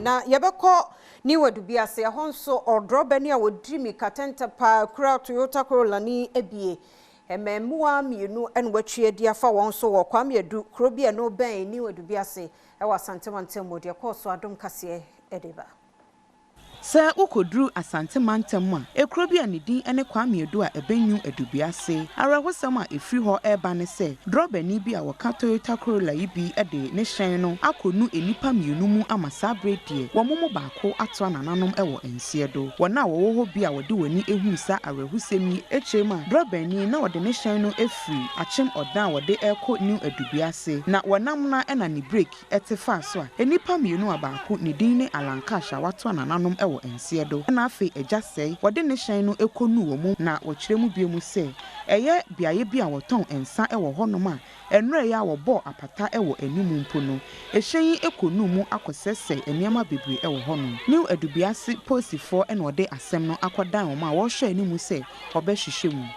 Na yɛbɛkɔ New Edubiase, ɛhɔ nso ɔdrɔbani a wɔdi mmirika tɛntɛ paa kura Toyota Corolla ni abie. Mmaamua mmienu na wɔatwi adi afa wɔn so wɔ Kwame Adu, kuro bi a ɛno bɛn New Edubiase wɔ Asante mantam mu. Deɛ ɛkɔɔ so Adom Kaseɛ de ba. Sɛ wokoduru Asante mantam a, ekuro bi a ne din ne Kwame Adu a ɛbɛn New Edubiase. Awerɛhosɛm a ɛfiri hɔ reba ne sɛ, drɔbani bi a wɔka Toyota Corolla yi bi de ne hyɛn no akɔnu nnipa mmienu mu ama saa berɛ deɛ wɔn mu baako atoa nananom wɔ nseɛ do. Wɔn a wɔwɔ hɔ bi a wɔde wɔn ani huu saa awerɛhosɛm yi kyerɛ mu a, drɔbani na ɔde ne hyɛn no firi Akyem Ɔdan a wɔde rekɔ New Edubiase na wɔnam no ara na ne breki te faa so a, nnipa mmienu a baako ne din ne Alan Cash a watoa nananom wɔ nseɛ do na afei agya sɛe wɔde ne hyɛn no kɔnuu wɔn mu na wɔkyerɛ mu bio mu sɛ ɛyɛ beaeɛ bi a wɔtɔn nsa wɔ hɔnom a ɛnora yi a wɔbɔɔ apata wɔ anim mpo no hyɛn yi kɔnuu mu akɔsɛesɛe nneɛma bebree wɔ hɔnom. New Adubiase polisifoɔ na wɔde asɛm no akɔdan wɔn a wɔrehwɛ anim sɛ wɔbɛhwehwɛ mu.